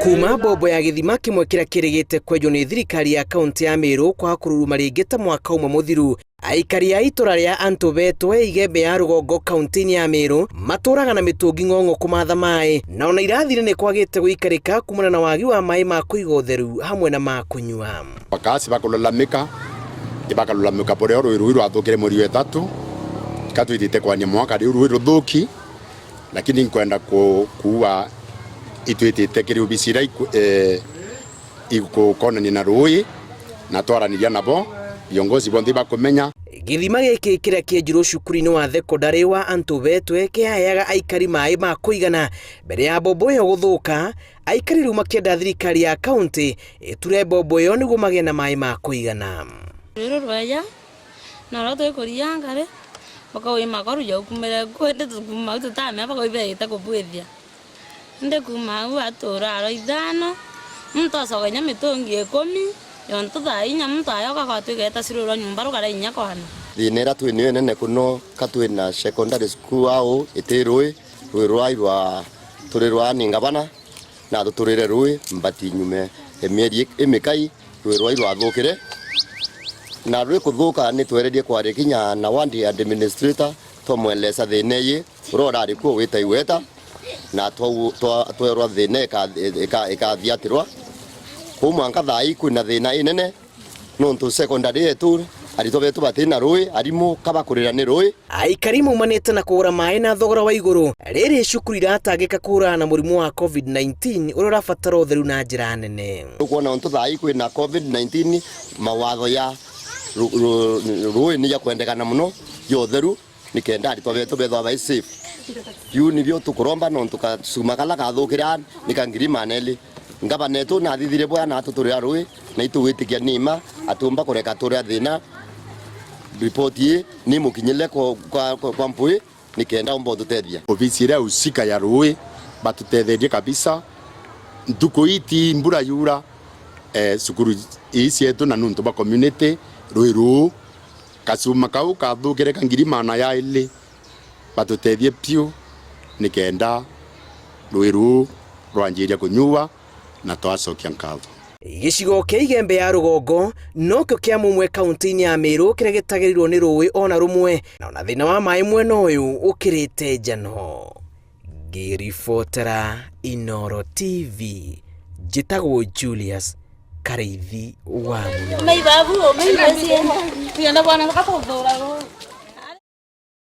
Kuma mbombo ya gĩthima kĩmwe kĩrĩa kĩrĩgĩte kwenjwo nĩ thirikari ya kaunti ya Meru kwaga kũruruma rĩngĩ ta mwaka ũmwe mũthiru, aikari a itũra rĩa Antũbetwe Igembe ya rũgongo kaunti-inĩ ya Meru matũraga na mĩtũngi ng'ong'o kũmatha maĩ, na ona irathi-inĩ nĩ kwagĩte gũikarĩka kumana na wagi wa maĩ ma kũiga ũtheru hamwe na ma kũnyua. Bakaasi bakulalamika ibakalalamika buria rui rui rwathukire mweri wa ithatu katwitite kwania mwaka riu rui ruthuki, lakini nkwenda kuua itwitite kiri obisi iria igukonania na rui na twaraniria nabo viongozi bonthe bakumenya. Gĩthima gĩkĩ kĩrĩa kĩenjirwo cukuru-inĩ wa thekondarĩ wa Antũbetwe kĩaheaga aikari maĩ ma kũigana mbere ya mbombo ĩyo gũthũka. Aikari rĩu makĩenda thirikari ya kaunti ĩture mbombo ĩyo nĩguo magĩe na maĩ ma kũigana. Rwĩrũ rweja na rwa twĩkũria ngari bakawima koruja ukumire kwende tukuma tutame bakaibete kubwithia inde kuma hau atura aro ithano muntu acoka mitungi ikumi yontu thaa inya muntu ayoka gwatwigeta cirurwa nyumba rugara inya kwana. Thina ira twinio nene kuno katwina secondary school au iti rui rui rwai rwa turi rwa ni ngabana na tuturire rui mbati nyume emieri imikai rui rwai rwathukire na rui kuthuka ni twererie kwaria kinya na wandi administrator twamwelesa thina iyi uria urari kuo wita iweta na twerwa thina ikathiatirwa kuu mwanka thai kwina thina inene nontu secondary yetu arutwo betu batina rui arimu kabakurira ni rui. Aikari maumanĩte na kũgũra maĩ na thogora wa igũrũ rĩrĩ cukuru iratangĩka kũhũrana na mũrimũ wa COVID-19 ũrĩa ũrabatara ũtheru na njĩra nene. Kuona untu thai kwina COVID-19 mawatho ya rui ni ya kwendekana muno ya utheru ni kenda arutwo betu bethwa bai safe. Yu nibio tukuromba nontu kacuma kala kathukira ni ka ngiri maneli ngabana etu nathithire bwa na tuturia rui na itugwitikia nima atumba kureka turia thina ripoti ni mukinyile kwa mpui ni kenda umbo tutethia. Ofisi ira usika ya rui batutetherie kabisa ntuku iti mbura yura cukuru ii cietu na nuntu ba community rui ruu kacuma kau kathukire ka ngiri mana ya ili batutethie piu ni kenda rui ruu rwanjiria kunyua na twacokia nkatho. Gĩcigo kĩa Igembe ya rũgongo nokĩo kĩa mũmwe kaunti-inĩ ya Meru kĩrĩa gĩtagĩrĩirwo nĩ rũĩ ona rũmwe, na ona thĩna wa maĩ mwena ũyũ ũkĩrĩte njano. Ngĩribotera Inooro TV, njĩtagwo Julius Karĩithi wa Mũnene.